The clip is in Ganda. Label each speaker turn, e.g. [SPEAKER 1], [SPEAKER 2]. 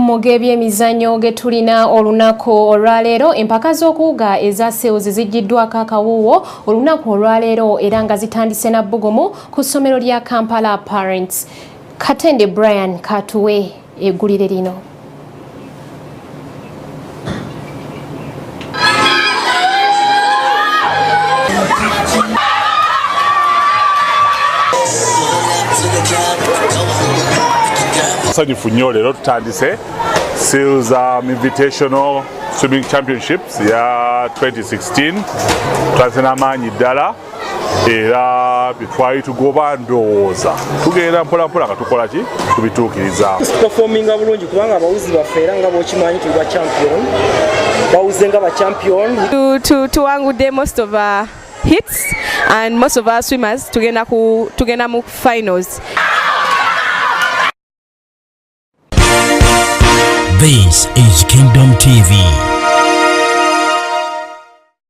[SPEAKER 1] Mu g'ebyemizannyo ge tulina olunaku olwaleero, empaka z'okuwuga eza Seals zijjiddwako akawuuwo olunaku olwaleero era nga zitandise na bbugumu ku ssomero lya Kampala Parents. Katende Brian katuwe eggulire lino.
[SPEAKER 2] Musanyufu nnyo, leero tutandise Seals Invitational Swimming Championships ya 2016. Tutandise n'amaanyi ddala era byetwali tugoba, ndowooza tugenda mpolampola nga tukola ki, tubituukiriza.
[SPEAKER 3] Performinga bulungi kubanga abawuzi baffe, era nga bwokimanyi, tuli ba champion, bawuze nga ba champion.
[SPEAKER 4] Tuwangudde most of our heats and most of our swimmers tugenda mu finals.
[SPEAKER 5] This is Kingdom TV.